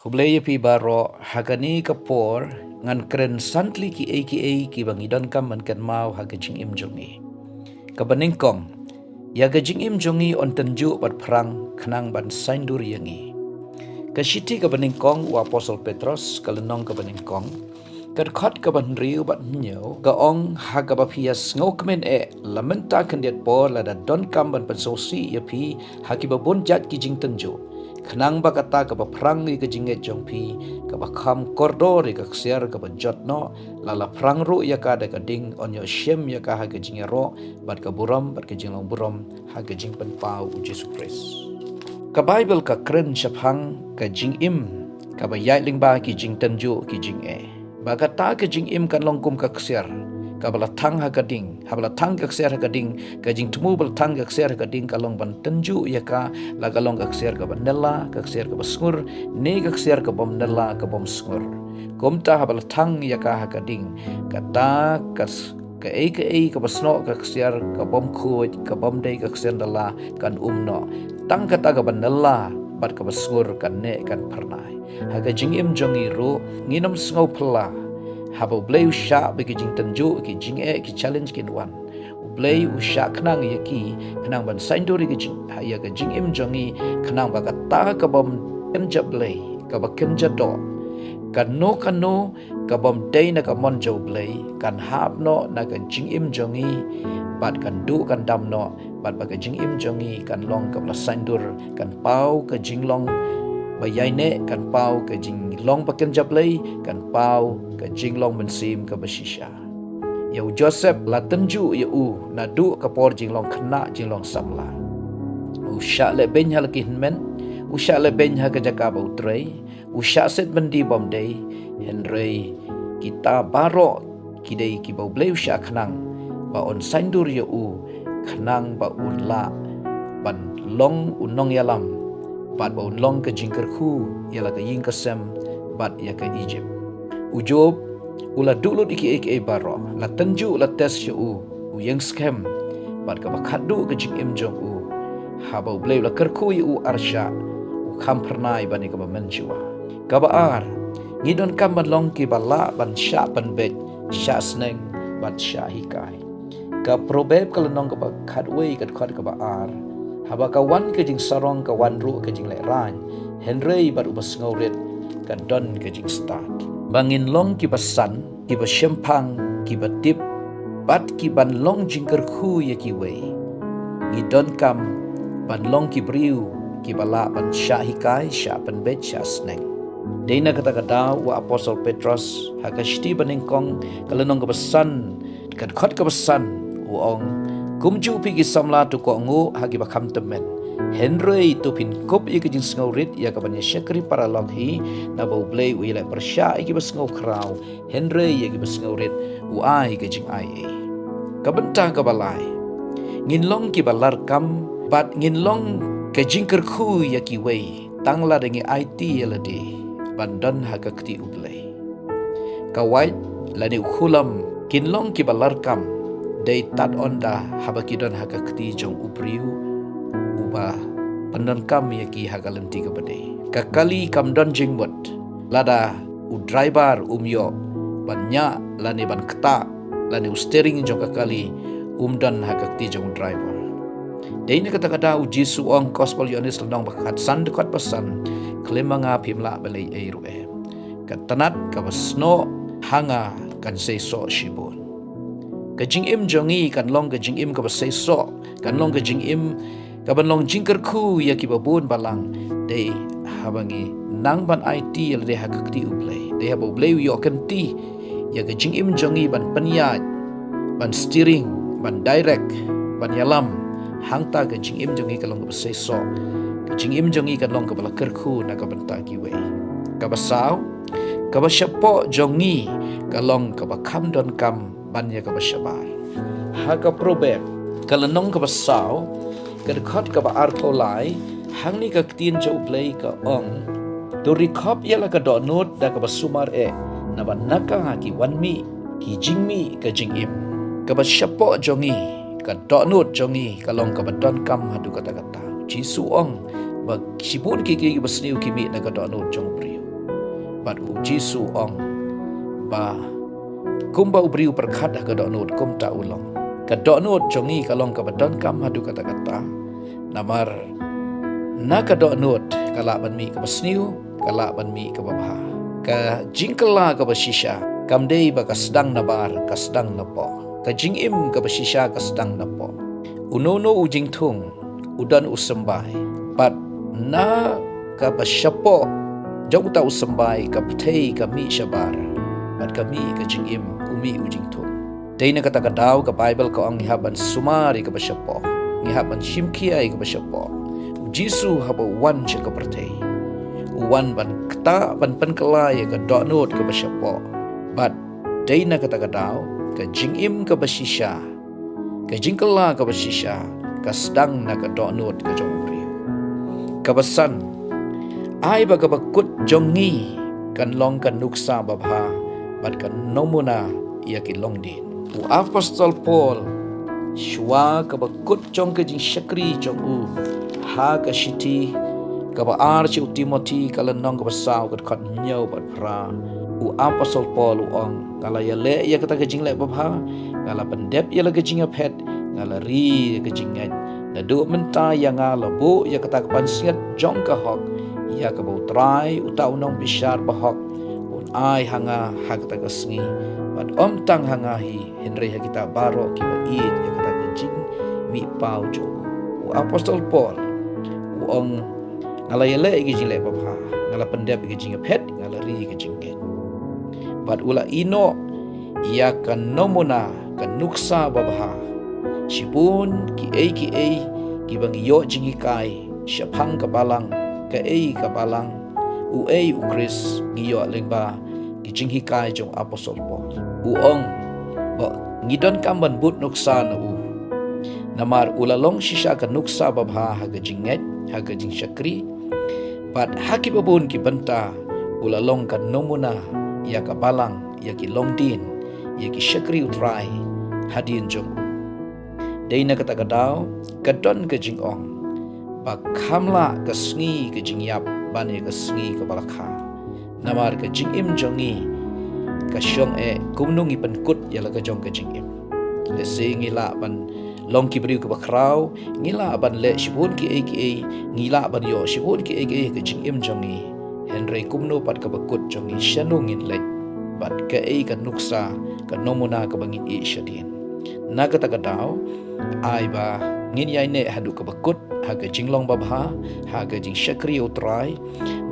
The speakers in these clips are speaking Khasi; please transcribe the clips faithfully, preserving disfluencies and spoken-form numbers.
Khublei ïa phi baroh, ha kane ka por ngan kren san tylli kiei kiei kiba ngi donkam ban kynmaw ha ka jingim jong ngi. Kaba nyngkong, ïa ka jingim jong ngi yn tynjuh bad phrang khnang ban saiñdur ïa ngi. Ka shithi kaba nyngkong u Apostol Petros, ka lynnong kaba nyngkong, ka dkhot kaba hynriew bad hynñiew, ka ong, ha kaba phi ïa sngewkmen eh, la mynta khyndiat por lada donkam ban pynsngewsih ïa phi ha kiba bun jait ki jingtynjuh, khnang ba kata kaba phrang ïa ka jingngeit jong phi, kaba kham kordor ïa ka ksiar kaba jot noh, la la phrang ruh ïa ka da ka ding, yn ïoh shim ïa ka ha ka jingïaroh bad ka burom bad ka jinglong burom ha ka jingpynpaw u Jisu Khrist. Ka Baibl ka kren shaphang ka jingim kaba ïaid lyngba ki jingtynjuh ki jingeh. Ba kata ka jingim kan long kum ka ksiar kaba la thang ha ka ding, haba la thang ka ksiar ha ka ding, ka jingthmu ba la thang ka ksiar ha ka ding ka long ban tynjuh ïa ka, la ka long ka ksiar kaba nylla, ka ksiar kaba sngur, ne ka ksiar ka bym nylla, ka bym sngur. Kumta haba la thang ïa ka ha ka ding, kata ka s-, kaei kaei kaba snoh ka ksiar ka bym khuid, ka bym dei ka ksiar nylla, kan um noh. Tang kata kaba nylla bad kaba sngur kan neh kan phyrnai. Ha ka jingim jong ngi ruh, ngin ym sngew phylla haba U Blei u shah bad ki jingtynjuh, ki jingeh, ki challenge kin wan. U Blei u shah khnang ïa ki, khnang ban saiñdur ïa ka jing, ïa ka jingim jong ngi, khnang ba kata ka bym kynja Blei, kaba kynja doh, kano kano ka bym dei na ka mon jong U Blei kan hap noh na ka jingim jong ngi, bad kan duh kan dam noh, bad ba ka jingim jong ngi kan long kaba la saiñdur, kan paw ka jinglong ba ïaineh, kan paw ka jinglong ba kynja Blei, kan paw ka jinglong mynsiem kaba shisha. Ïa u Joseph la tynjuh ïa u naduh ka por jinglong khynnah, jinglong samla. U shah lehbeiñ ha la ki hynmen, u shah lehbeiñ ha ka jaka ba u trei, u shah set byndi bym dei, hynrei kita baroh ki dei kiba U Blei u shah khnang ba un saiñdur ïa u, khnang ba un lah ban long u nongïalam, bad ba un long ka jingkyrkhu ïa la ka ïing ka sem bad ïa ka Egypt. U Job u la duh lut ïa kiei kiei baroh, la tynjuh, la test ïa u, u ïeng skhem, bad kaba khatduh ka jingim jong u, haba U Blei u la kyrkhu ïa u arshah, u kham phyrnai ban ïa kaba mynshuwa. Kaba ar, ngi donkam ban long kiba lah ban shah pynbeit, shah sneng, bad shah hikai. Ka Proverb ka lynnong kaba khatwei, ka dkhot kaba ar, haba ka wan ka jingsarong ka wan ruh ka jinglehrain, hynrei bad uba sngewrit ka don ka jingstad. Ba ngin long kiba san, kiba shemphang, kiba tip, bad kiban long jingkyrkhu ïa kiwei, ngi donkam ban long ki briew kiba lah ban shah hikai, shah pynbeit, shah sneng. Dei na kata ka daw u Apostol Petros ha ka shithi ba nyngkong, ka lynnong kaba san, ka dkhot kaba san, u ong, kumjuh phi ki samla to kohnguh ha kiba kham tymmen, hynrei to phin kup ïa ka jingsngewrit ïa kaban ïa shakri paralok hi, naba U Blei u ïaleh pyrshah ïa kiba sngewkhraw, hynrei ïa kiba sngewrit u ai ka jingai ei. Ka bynta kaba lai, ngin long kiba larkam, bad ngin long ka jingkyrkhu ïa kiwei, tang lada ngi aiti ïa lade ban don ha ka kti U Blei. Ka wait lane u khulom kin long kiba larkam, dei tad ynda haba ki don ha ka kti jong u briew uba pyndonkam ïa ki ha ka lynti kaba dei. Ka kali kam don jingmut lada u driver um ïoh ban ñiah lane ban ktah, lane u steering jong ka kali um don ha ka kti jong u driver. Dei na kata ka daw u Jisu u ong, Gospel Ïoannis lynnong ba khatsan, dkhot ba san, khlem ma nga phim lah ban leh ei ei ruh em. Ka tnat kaba snoh ha nga kan seisoh shibun. Ka jingim jong ngi kan long ka jingim kaba seisoh, kan long ka jingim kaban long jingkyrkhu ïa kiba bun balang, dei haba ngi nang ban aiti ïa lade ha ka kti U Blei, dei haba U Blei u ïoh kynti ïa ka jingim jong ngi ban pynïaid, ban steering, ban direct, ban ïalam, hangta ka jingim jong ngi kan long kaba seisoh, ka jingim jong ngi kan long kaba la kyrkhu na ka bynta kiwei. Kaba saw, kaba shapoh jong ngi ka long kaba kham donkam ban ïa kaba shabar. Ha ka Proverb ka lynnong kaba saw, ka dkhot kaba arphew lai, hangne ka ktien jong U Blei ka ong, to ri khop ïa la ka dohnud da kaba sumar eh, naba na ka ki wan mih ki jingmih ka jingim. Kaba shapoh jong ngi, ka dohnud jong ngi ka long kaba donkam haduh katta katta. U Jisu u ong ba shibun ki, ki, kiba sniew ki mih na ka dohnud jong u briew. Bad u Jisu u ong ba kumba u briew pyrkhat ha ka dohnud, kumta u long. Ka dohnud jong ngi ka long kaba donkam haduh katta katta. Namar na ka dohnud ka lah ban mih kaba sniew, ka lah ban mih kaba bha. Ka jingkylla kaba shisha kam dei ba ka sdang nabar, ka sdang napoh. Ka jingim kaba shisha ka sdang napoh. Uno uno u jingthung u don u symbai. Bad na kaba shapoh jong uta u symbai ka pyrthei ka mih shabar. Bad ka mih ka jingim, u mih u jingthung. Dei na kata ka daw ka Baibl ka ong ngi hap ban sumar ïa kaba shapoh. Ngi hap ban shim khia ïa kaba shapoh. U Jisu haba u wan sha ka pyrthei, u wan ban ktah, ban pynkylla ïa ka dohnud kaba shapoh. Bad dei na kata ka daw ka jingim kaba shisha, ka jingkylla kaba shisha ka sdang na ka dohnud ka jong u briew. Kaba san, ai ba kaba kut jong ngi kan long ka nuksa babha bad ka nomuna ïa ki longdien. U Apostol Paul, shuwa kaba kut jong ka jingshakri jong u ha ka shithi kaba ar sha u Timothi, ka lynnong kaba saw, ka dkhot hynñiew bad phra, u Apostol Paul u ong, nga la ïaleh ïa kata ka jingleh babha, nga la pyndep ïa la ka jingïaphet, nga la ri ïa ka jingngeit. Naduh mynta ïa nga la buh ïa kata ka pansngiat jong ka hok, ïa kaba U Trai uta u nongbishar bahok un ai ha nga ha kata ka sngi. Bad ym tang ha nga hi, hynrei ha kita baroh kiba ïeit ïa kata ka jingmihpaw jong u. U Apostol Paul u ong, nga la ïaleh ïa ka jingleh babha, nga la pyndep ïa ka jingïaphet, nga la ri ïa ka jingngeit. Bad u la ïehnoh ïa ka nomuna, ka nuksa babha. Shibun kiei kiei kiba ngi ïoh jinghikai shaphang ka balang, kaei ka balang, uei u Khrist, ngi ïoh lyngba ki jinghikai jong u Apostol Paul. U ong ba ngi donkam ban bud nuksa na u. Namar u la long shisha ka nuksa babha ha ka jingngeit, ha ka jingshakri. Bad ha kiba bun ki bynta u la long ka nomuna ïa ka balang, ïa ki longdien, ïa ki shakri U Trai hadien jong u. Dei na kata ka daw ka don ka jingong ba kham lah ka sngi ka jingïap ban ïa ka sngi kaba la kha. Namar ka jingim jong ngi ka shong eh kumno ngi pynkut ïa la ka jong ka jingim. Lehse ngi lah ban long ki briew kiba khraw, ngi lah ban leh shibun kiei kiei, ngi lah ban ïoh shibun kiei kiei ha ka jingim jong ngi. Hynrei kumno pat kaba kut jong ngi, shano ngin leit? Bad kaei ka nuksa, ka nomuna kaba ngin ïeh shadien? Na kata ka daw, ai ba ngin ïaineh haduh kaba kut ha ka jinglong babha, ha ka jingshakri U Trai,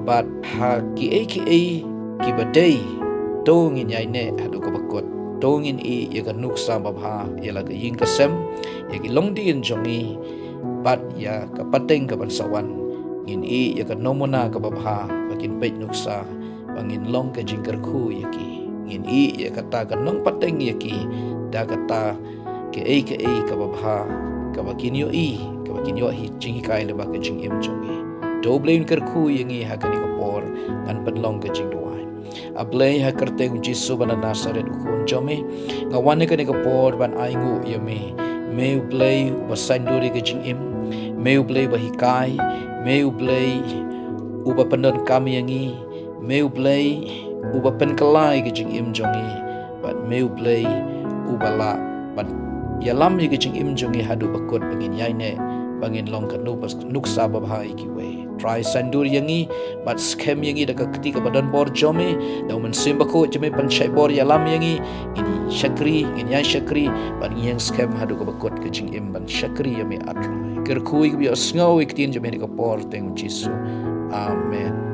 bad ha kiei kiei kiba dei, to ngin ïaineh haduh kaba kut. To ngin ïeh ïa ka nuksa babha ïa la ka ïing ka sem, ïa ki longdien jong ngi, bad ïa ka pateng kaban sa wan. Ngin ïeh ïa ka nomuna kaba bha ba kin peit nuksa, ba ngin long ka jingkyrkhu ïa ki. Ngin ïeh ïa kata ka nongpateng ïa ki da kata kaei kaei kaba bha kaba kin ïohi, kaba kin ïohi jinghikai lyngba ka jingim jong ngi. To U Blei un kyrkhu ïa ngi ha kane ka por, ngan pynlong ka jingduwai. A Blei, ha ka kyrteng U Jisu ba na Nasaret, U Khun jong me, nga wan ha kane ka por ban ainguh ïa me. Me U Blei uba saiñdur ïa ka jingim. Me U Blei uba hikai. Me U Blei uba pyndonkam ïa ngi. Me U Blei uba pynkylla ïa ka jingim jong ngi. Bad me U Blei uba lah ban ïalam ïa ka jingim jong ngi haduh ba kut, ba ngin ïaineh, ba ngin long ka nuk-, nuksa babha ïa kiwei. Trai, saiñdur ïa ngi bad skhem ïa ngi da ka kti kaba don bor jong me, da U Mynsiem Bakhuid jong me pynshai bor ïalam ïa ngi. Ngin shakri, ngin ïai shakri, bad ngin ïeng skhem haduh kaba kut ka jingim ban shakri ïa me, A Trai. Kyrkhu ïa kiba ïohsngew ïa ka ktien jong me ha kane ka por, ha ka kyrteng U Jisu. Amen.